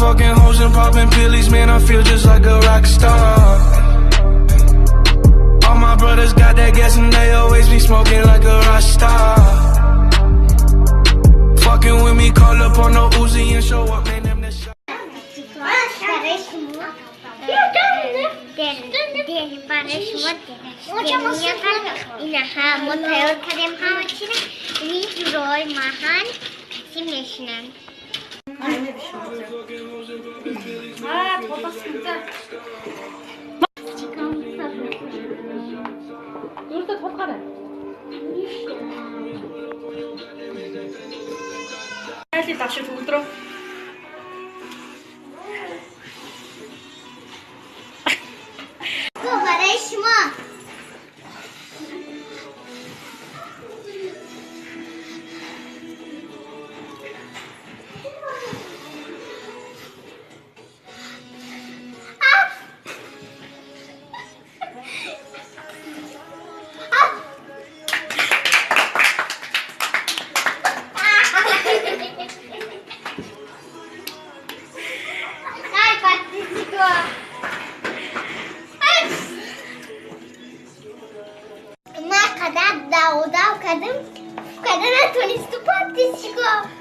Fucking hoes and popping pillies, man, I feel just like a rock star. All my brothers got that gas and they always be smoking like a rock star. Fucking with me, call up on no Uzi and show up, man, them the shot. برای شما برای شما این هم ما تیار کردیم همه چی رو این جورای مهن کسی میشنن. Аа, тулгасантай. Өөртөө тулгаарай. Айлын давшиг төгөлдрөө. برای شما Ай, подписчиков! Ма қадар давдав кардам, карда натонисту, подписчиков.